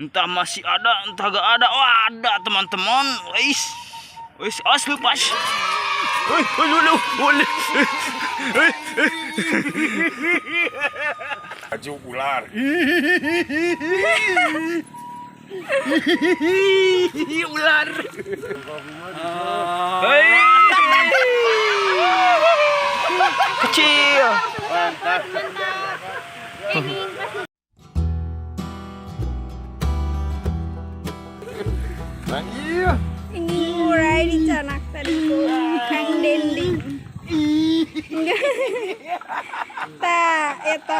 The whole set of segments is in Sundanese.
Entah masih ada, entah gak ada. Wah, ada, teman-teman. Wis. Wis, awas lepas. Wih, wih, wih, wih, wih. Baju ular. Ular. Hei. Kecil. Mantap. Ini pasti. Nah, iya. Ini mulai dicanak tadi ku Kang Dendi. Tah, eta.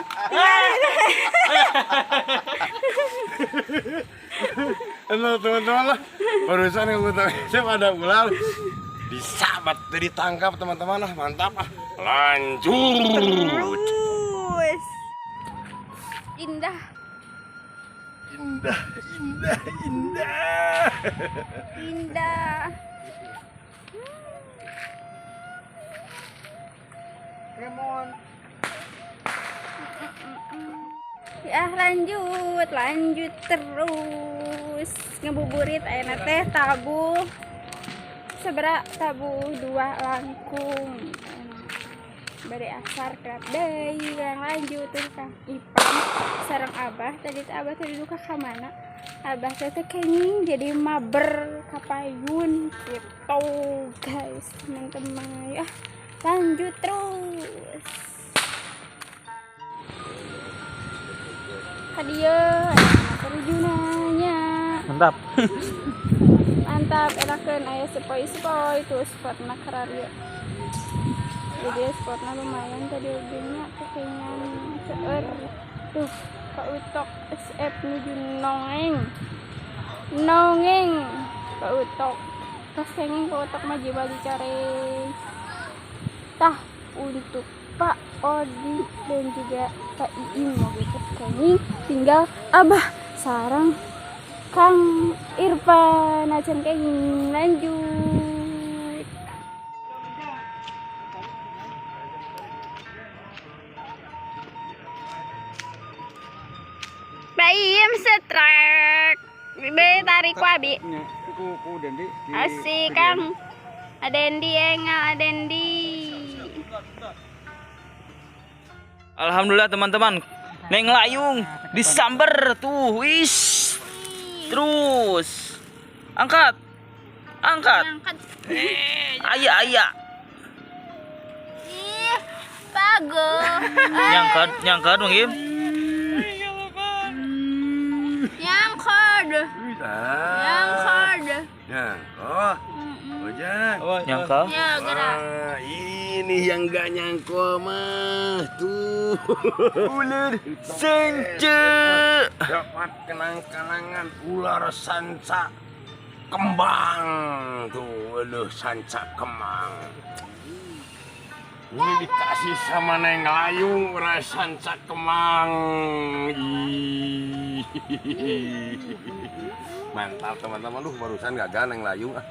Halo, teman-teman lah. Barusan yang gue tahu ada ular. Disabat, ditangkap, teman-teman lah. Mantap ah. Lanjut. Terus. Indah. Indah, indah, indah. Indah. Kemon. Ya, lanjut, lanjut terus. Ngebuburit ayeuna teh tabuh sabaraha, tabuh dua langkung. Bade asar kerap deui urang lanjut tuh Kang Ipan sareng Abah tadi teh. Abah tadi duka ka mana? Abah teh teh kenging, jadi maber kapayun gitu, guys, teman-teman. Ya, lanjut terus ka dieu terjunannya. Mantap. Mantap, enakeun, aya sepoi-sepoi tuh spotna kararieu. Jadi spotna lumayan tadi oge nya, kekenyan seueur tuh. Pak Utok SF nuju nongeng nongeng. Pak Utok tos kenging. Pak Utok mah jiwa dicari. Tah, untuk Pak Odi dan juga Pak Iim mau gitu kenging, tinggal Abah sareng Kang Irfan acan kenging. Lanjut. Pak Iim strike. Be tarik ku abi. Nya, ku ku Dendi di Asik, Kang. Adendi engal Adendi. Alhamdulillah, teman-teman. Neng Layung disamber tuh. Wis. Terus. Angkat. Angkat. Angkat. Aya aya. Ih, bagus. Nyangkat, nyangkat Bang Im. Nyangkod. Nyangkod. Nyangkol. Ujang. Nyangkal. Ya, gerak. Ah, ini yang gak nyangkol mah tuh. Ular sanca. Dapat kenang-kenangan ular sanca kembang tuh, aduh, sanca kembang. Ini dikasih sama Neng Layung ular sanca kembang. Ih. Mantap, teman-teman. Lu barusan gagal Neng Layung ah.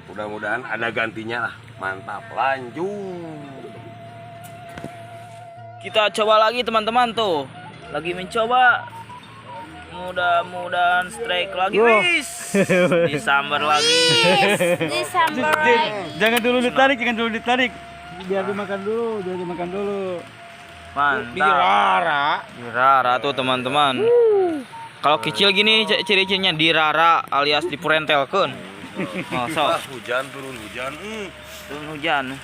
Mudah-mudahan ada gantinya lah. Mantap, lanjut. Kita coba lagi, teman-teman, tuh. Lagi mencoba. Mudah-mudahan strike lagi. Wis. Disambar lagi. Disambar lagi. Jangan dulu ditarik, jangan dulu ditarik. Biar dimakan dulu, biar dimakan dulu. Mantap. Dirara. Dirara tuh, teman-teman. Kalau kecil gini ciri-cirinya dirara alias dipurentelkeun. Oh, sok. Ah, hujan, turun hujan. Turun hujan.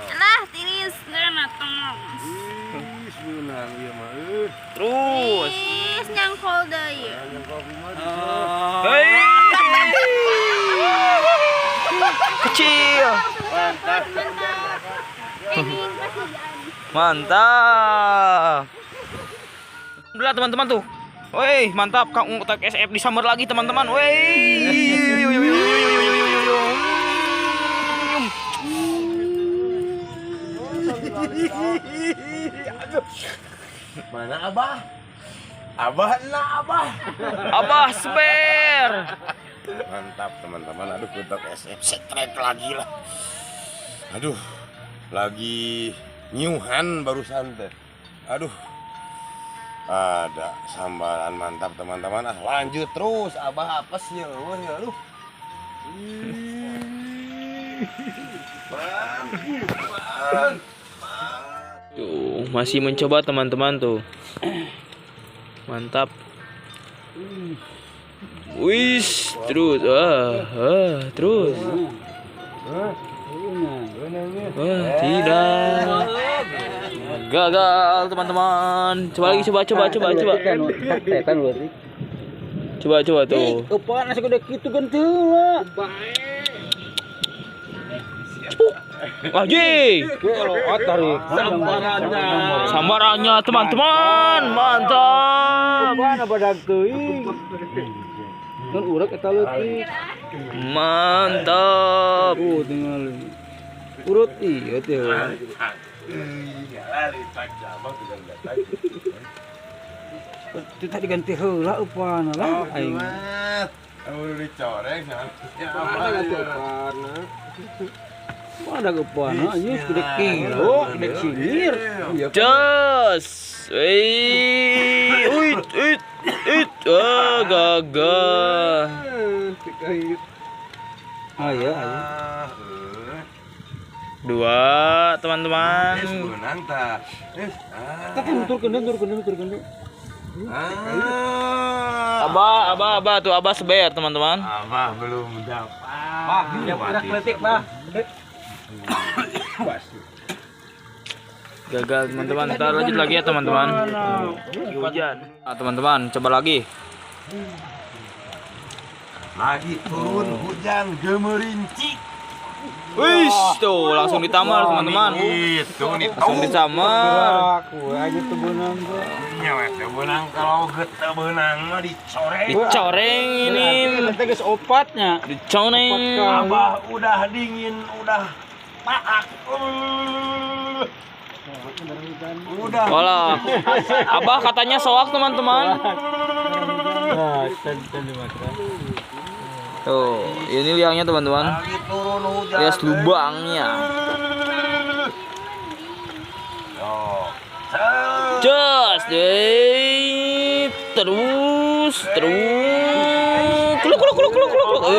Lah, tiris geuna tong. Ih, beunang ieu mah. Eh. Terus. Tiris nyangkol deui. Nyangkol kumaha? Hei. Kecil. Mantap. Mantap. Ini pasti Mantap. Alhamdulillah, teman-teman, tuh. Woi, mantap, Kang Utak SF disambar lagi, teman-teman. Woi. Aduh. Mana Abah? Abah nah Abah. Abah seber. Mantap, teman-teman. Aduh, untuk SF strike lagi lah. Aduh, lagi nyuhan barusan teh. Aduh. Ada sambaran mantap, teman-teman. Ah, lanjut terus. Abah apesnya, eueuh ya lu. Ban, ban. Tuh, masih mencoba, teman-teman, tuh. Mantap. Wis, terus. Ah, ah, terus. Wah, tidak. Gagal, teman-teman. Coba lagi, coba, coba, coba, coba. Coba, coba tuh. Eupan nasi gede kitu genteula. Cepuk. Anjing. Tarik. Sambarannya, teman-teman. Mantap. Eupan badag teuing. Kan urek eta leutik. Mantap. Oh, tinggal. Urut ieu teh. Itu tadi ganti heula eupan lah aing. Udah dicoreng. Ada eupan ieu gede kilo, gede singir. Jos. Wih, uit, uit, uit. Ah, gagal. Ah iya, ayo. Dua, teman-teman. Beunang tah. Tapi nuturkeun, nuturkeun, nuturkeun. Ah. Abah, abah, abah tuh abah seber, teman-teman. Abah belum dapat. Bah, ya udah kletik, bah. Gagal, teman-teman. Ntar lanjut lagi ya, teman-teman. Hujan. Nah, teman-teman, coba lagi. Lagi turun hujan gemerincik. Wih, tuh langsung ditamar, teman-teman. Itu nih. Langsung ditamar. Aku aja tuh beunang tuh. Nyawa teh beunang kalau geteh beunang mah dicoreng. Dicoreng ini. Nanti geus opatnya. Dicoreng. Abah udah dingin, udah paak. Udah. Walah. Abah katanya soak, teman-teman. Nah, Tuh, ini liangnya, teman-teman. Lihat lubangnya. Jos, deh. Terus, terus. Kluk, kluk, kluk, kluk, kluk.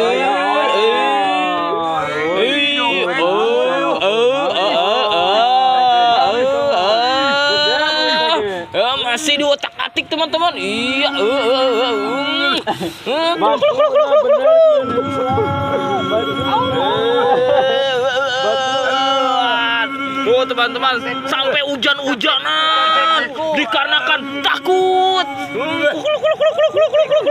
Masih di otak-atik, teman-teman. Iya. Kluk, kluk, kluk, kluk, kluk, kluk. Tuh, teman-teman, sampai hujan-hujanan dikarenakan takut. Kluk, kluk, kluk, kluk, kluk, kluk, kluk.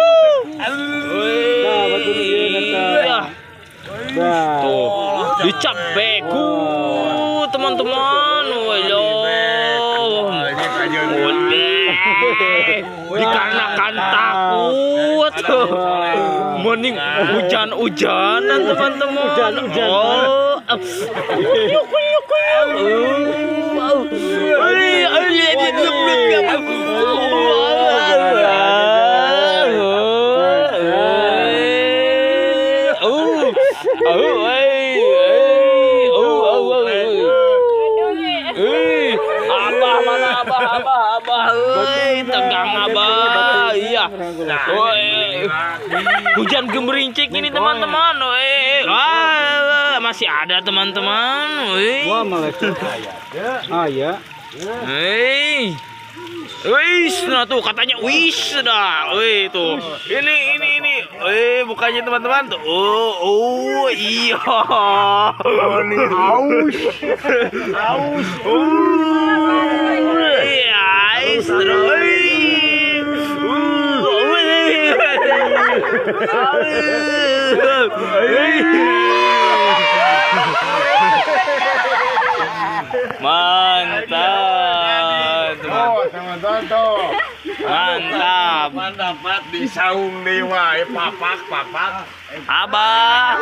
Tuh, dicap beku, teman-teman. Dikarenakan takut. Mending hujan-hujanan, teman-teman. Hujan-hujanan. Oh. Abah mana abah, abah, abah, tegang abah, iya. Hujan gemerincik ini, teman-teman. Masih ada, teman-teman. Wah, malah ah ya. Hei. Wis, nah tuh katanya wis dah. Wih tuh. Ini ini. Bukannya, teman-teman tuh. Oh, oh iya. Aus. Aus. Iya, terus. Mantap, teman. Oh, teman-teman tuh. Mantap. Mantap di saung dewa, papak papak. Abah,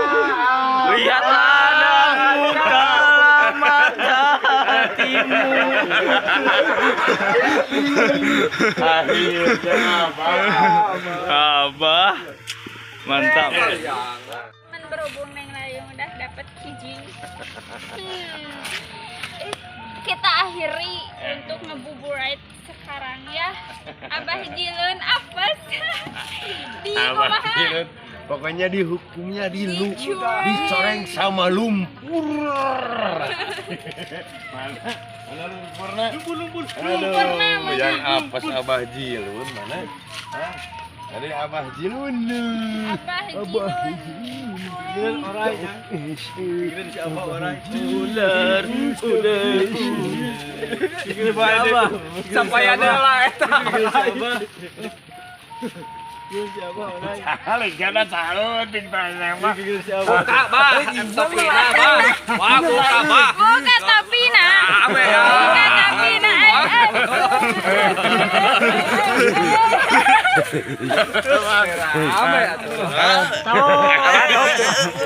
lihatlah dan bukalah mata hatimu. Akhirnya abah. Abah, mantap. Berhubung Neng Layung udah dapet kijing. Kita akhiri untuk ngebuburit sekarang. Sekarang ya, Abah Jilun apes di Abah kumaha? Jilun. Pokoknya dihukumnya Dicoreng. Dicoreng sama lumpur. Mana? Mana lumpurna? Lumpur, lumpur. Aduh, Lumpurna mana? yang apes Abah Jilun mana? Hah? Ada Abah Jilun. Abah Jilun. Giliran orai ya. Giliran si Abah orai. Ular, ular. Giliran si Abah. Sampai ada lah eta. Giliran si Abah. Giliran si Abah orai. Kali jana salut tanya mah. Giliran si Abah. Buka bah, topina bah. Wah, buka bah. Buka topina. Rame ya. Buka topina. Ay, ay. Rame atuh.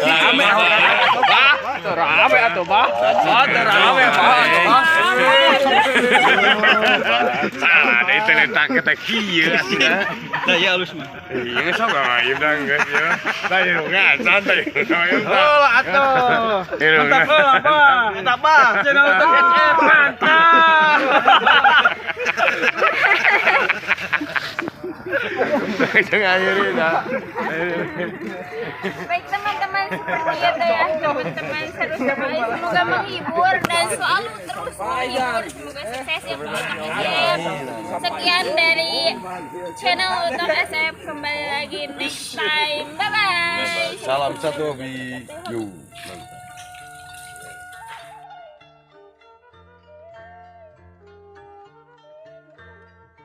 Rame atuh bah. Rame atuh bah. Bah, rame bah atuh bah. Salah deh teletak kita kieu asina. Nah, ya halus mah. Iya sok mah ieu dah geus ieu. Tadi nggak santai. Oh, atuh. Mantap Mantap, Mantap, bah. Channel Utok SF mantap. Jangan akhiri dah. Baik teman-teman, seperti itu ya teman-teman, seru sekali, semoga menghibur dan selalu terus menghibur, semoga sukses ya buat Utok SF. Sekian dari channel Utok SF, kembali lagi next time, bye bye. Salam satu hobi. Yo.